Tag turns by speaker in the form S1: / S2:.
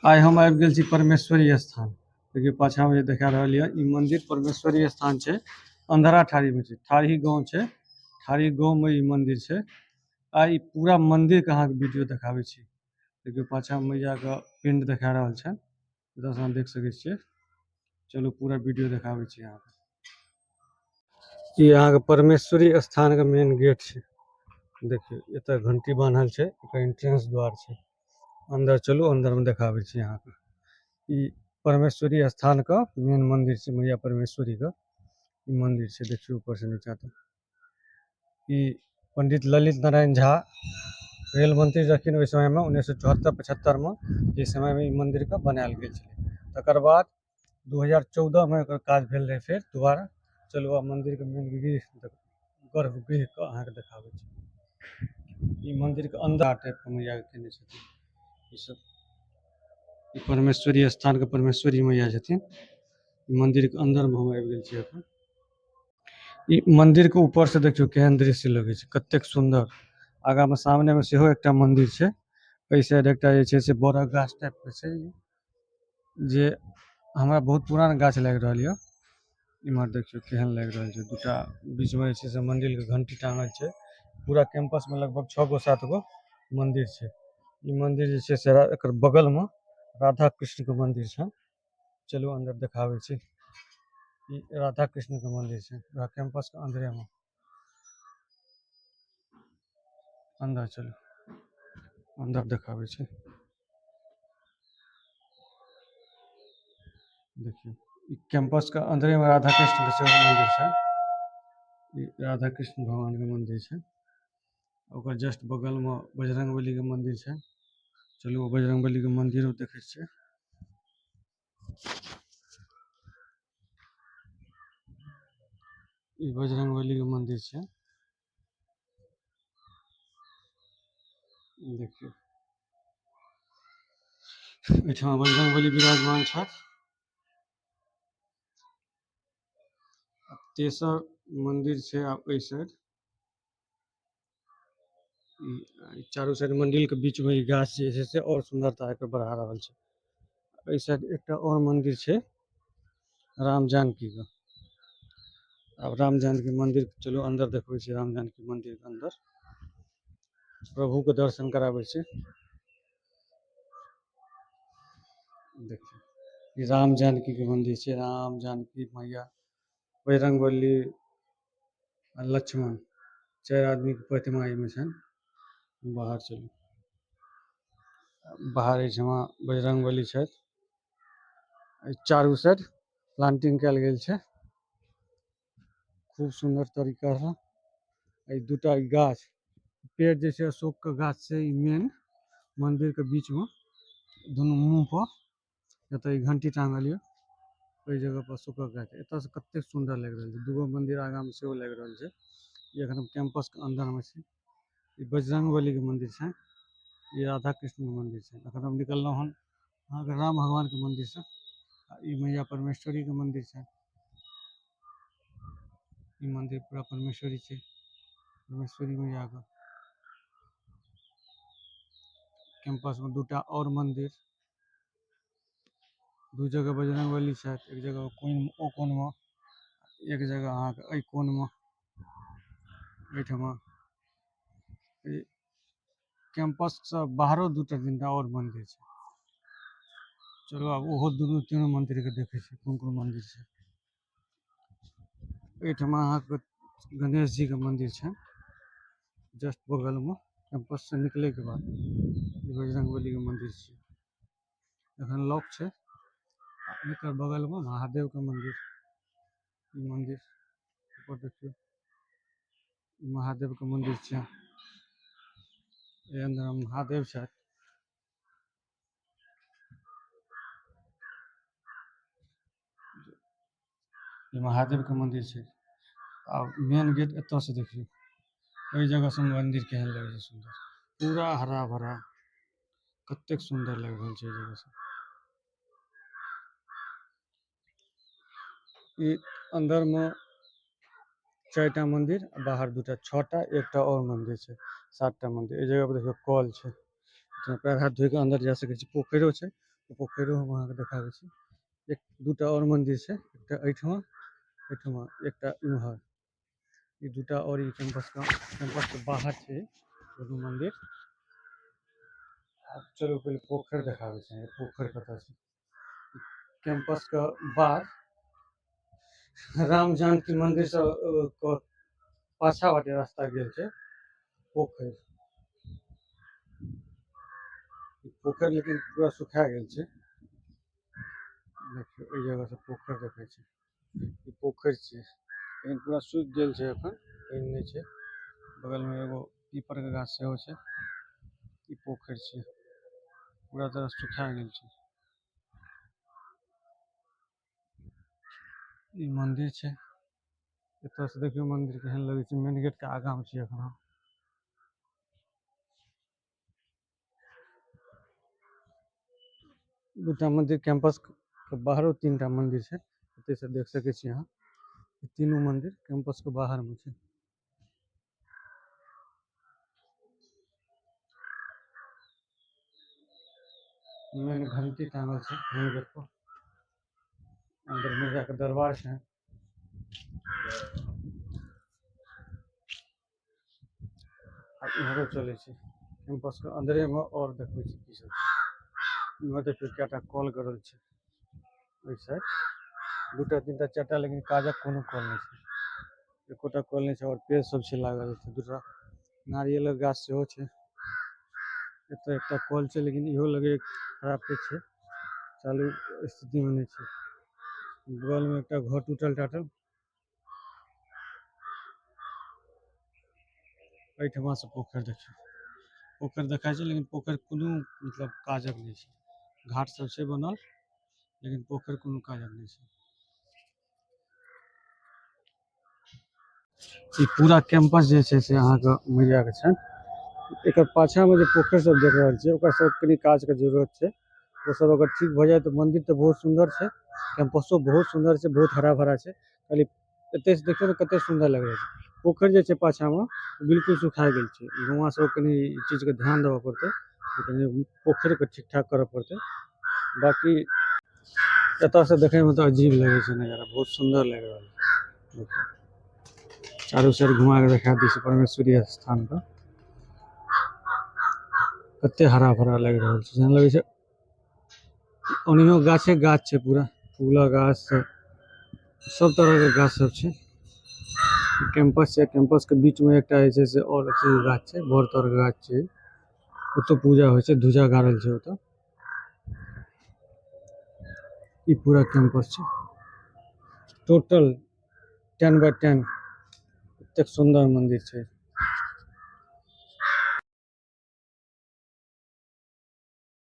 S1: आइ हम आबि गेल छी परमेश्वरी स्थान। देखियौ पाछाँ मे जे देखा रहल यऽ ई मंदिर परमेश्वरी स्थान छै। अंधरा ठाढ़ी मे छै, ठाढ़ी गांव छै, ठाढ़ी गांव में ई मंदिर छै। आ ई पूरा मंदिर के अहाँ के वीडियो देखाबै छी। देखियौ पाछाँ मैया के पिंड देखा रहल छै, एतऽ से अहाँ देख सकै छियै। चलू पूरा वीडियो देखाबै छी अहाँके। ई अहाँके परमेश्वरी स्थान के मेन गेट छै। देखियौ एतऽ घंटी बान्हल छै, एकर एंट्रेंस द्वार छै। अंदर चलू, अंदर में देखाबै छी अहाँके। ई परमेश्वरी स्थान के मेन मंदिर छै, मैया परमेश्वरी के ई मंदिर छै। देखियौ ऊपर से नीचा तक। ई पंडित ललित नारायण झा रेल मंत्री रहखिन ओहि समय में 1974-75 में, ई समय में ई मंदिर के बनायल गेल छलै। तकर बाद 2014 में एकर काज भेल रहै फेर दोबारा। चलू आब मंदिर के मेन गृह गर्भगृह के अहाँके देखाबै छी। ई मंदिर के अंदर टाइप के मैया के केने छथिन। ई सब ई परमेश्वरी स्थान के परमेश्वरी मैया छथिन। ई मंदिर के अंदर में हम आबि गेल छी अखन। ई मंदिर के ऊपर से देखियौ केहन दृश्य लगै छै, कतेक सुंदर। आगा में सामने में सेहो एकटा मंदिर छै। एहि साइड एकटा जे छै से बड़क गाछ टाइप के छै, जे हमरा बहुत पुरान गाछ लागि रहल यऽ। इम्हर देखियौ केहन लागि रहल छै, दूटा बीच में जे छै से मंदिर के घंटी टांगल छै। पूरा कैंपस में लगभग 6 गो 7 गो मंदिर छै। ई मंदिर जे छै से एकर बगल में राधा कृष्ण के मंदिर छै। चलू अंदर देखाबै छी। ई राधा कृष्ण के मंदिर छै पूरा कैंपस के अंदरे में। अंदर चलू, अंदर देखाबै छी। देखियौ ई कैंपस के अंदरे में राधा कृष्ण के सेहो मंदिर छै। ई राधा कृष्ण भगवान के मंदिर छै। ओकर जस्ट बगल में बजरंगबली के मंदिर छै। चलू बजरंगबली के मंदिरो देखै छियै। ई बजरंगबली के मंदिर छै। देखियौ एहिठाम बजरंगबली विराजमान छथि। तेसर मंदिर छै आब एहि साइड। ई चारू साइड मंदिर के बीच में ई गाछ जे छै से और सुंदरता एकर बढ़ा रहल छै। एहि साइड एकटा और मंदिर छै राम जानकी के। आब राम जानकी मंदिर चलू अंदर देखबै छी। राम जानकी मंदिर के अंदर प्रभु के दर्शन कराबै छी। देखियौ ई राम जानकी के मंदिर छै। राम जानकी मैया, बजरंगबली आ लक्ष्मण, 4 आदमी के प्रतिमा एहिमे छनि। बाहर चलू, बाहर एहिठमा बजरंगबली छथि। चारू साइड प्लांटिंग कयल गेल छै खूब सुंदर तरीका से। एहि दूटा गाछ पेड़ जे छै अशोक के गाछ छै, ई मेन मंदिर के बीच में दुनू मुंह पर जतऽ ई घंटी टांगल यऽ ओहि जगह पर अशोकक गाछ। एतऽ से कतेक सुंदर लागि रहल छै। दूगो मंदिर आगा में सेहो लागि रहल छै। ई एखन हम कैंपस के अंदर में छी। ई बजरंगबली के मंदिर छै, ई राधा कृष्ण के मंदिर छै। एखन हम निकललहुँ हन अहाँके राम भगवान के मंदिर से। आ ई मैया परमेश्वरी के मंदिर छै। ई मंदिर पूरा परमेश्वरी छै, परमेश्वरी मैया के। कैंपस में दूटा और मंदिर, दू जगह बजरंगबली छथि, एक जगह ओ कोन में, एक जगह अहाँके एहि कोन में। एहिठमा ई कैंपस से बाहरो दूटा तीनटा और मंदिर छै। चलू आब ओहो दुनू तीनू मंदिर के देखै छी कोन कोन मंदिर छै। एहिठमा अहाँके गणेश जी के मंदिर छै जस्ट बगल में, कैंपस से निकले के बाद। ई बजरंगबली के मंदिर छै, एखन लॉक छै। एकर बगल में महादेव के मंदिर, ई मंदिर ऊपर देखियौ महादेव के मंदिर छै। एहि अंदर में महादेव छथि। ई महादेव के मंदिर छै। आ मेन गेट एतऽ से देखियौ, एहि जगह से मंदिर केहन लगै छै सुंदर, पूरा हरा भरा, कतेक सुंदर लागि रहल छै एहि जगह से। ई अंदर में 4टा मंदिर, बाहर 2टा, 6टा, एकटा और मंदिर छै, 7टा मंदिर। एहि जगह पर देखियौ कल छै, पैर हाथ धोइ के अंदर जा सकै छी। पोखरियो छै, पोखरियो हम अहाँ के देखाबै छी। एक दूटा और मंदिर छै, एकटा एहिठमा एहिठमा, एकटा इम्हर। ई दूटा और ई कैंपस के बाहर छै दुनू मंदिर। आब चलू पहिले पोखरि देखाबै छी, पोखरि कतऽ छै। कैंपस के बाद राम जानकी मंदिर से के पाछा बाटे रास्ता गेल छै पोखरि। पोखरि लेकिन पूरा सुखा गेल छै। देखियौ एहि जगह से पोखरि देखै छै, ई पोखरि छै लेकिन पूरा सुखि गेल छै, एखन पानि नहि छै। बगल में एगो पीपर के गाछ सेहो छै। ई पोखरि छै, पूरा तरह सुखा गेल छै। ई मंदिर छै, एतऽ से देखियौ मंदिर केहन लगै छै। मेन गेट के आगा में छी एखन हम। दूटा मंदिर कैंपस के बाहरो तीनटा मंदिर छै, एतय से देख सकै छी अहाँ। ई तीनू मंदिर कैंपस के बाहर में छै। मेन घंटी टांगल छै मेन गेट पर। अंदर मैया के दरबार छै। आ इम्हरो चलै छै कैंपस के अंदरे में और देखबै छी की सब छै। इम्हर देखियौ कएटा कल गड़ल छै ओहि साइड, दूटा तीनटा चारिटा, लेकिन काजक कोनो कल नहि छै, एकोटा कल नहि छै। और पेड़ सब छै लागल, दूटा नारियलक गाछ सेहो छै। एतऽ एकटा कल छै लेकिन इहो लगे खराबे छै, चालू स्थिति में नहि छै। बगल में एकटा घर टूटल टाटल। एहिठमा से पोखरि देखियौ, पोखरि देखाइ छै लेकिन पोखरि कोनो मतलब काजक नहि छै। घाट सब छै बनल लेकिन पोखरि कोनो काजक नहि छै। ई पूरा कैंपस जे छै से अहाँके मैया के छै। एकर पाछा में जे पोखरि सब देख रहल छियै ओकर सब कनि काज के जरूरत छै। ओ सब अगर ठीक भऽ जाय तऽ मंदिर तऽ बहुत सुंदर छै, कैंपसो बहुत सुंदर छै, बहुत हरा भरा छै। खाली एतय से देखियौ ने कते सुंदर लागि रहल छै। पोखरि जे छै पाछा में बिल्कुल सुखा गेल छै। गाँव सब कनि ई चीज के ध्यान देबऽ पड़तै, कनि पोखरि के ठीक ठाक करऽ पड़तै। बाकी एतऽ से देखै में तऽ अजीब लगै छै नजारा, बहुत सुंदर लागि रहल छै। देखियौ चारू साइड घुमा के देखा दै छी परमेश्वरी स्थान पर, कते हरा भरा लागि रहल छै। जेना लगै छै ओनहियो गाछे गाछ छै, पूरा फूलक गाछ सब, सब तरह के गाछ सब छै। कैंपस छै, कैंपस के बीच में एकटा जे छै से और अथी गाछ छै, बड़ तर के गाछ छै, ओतऽ पूजा होइ छै, ध्वजा गाड़ल छै ओतऽ। ई पूरा कैंपस छै, टोटल 10 बाय 10, एतेक सुंदर मंदिर छै।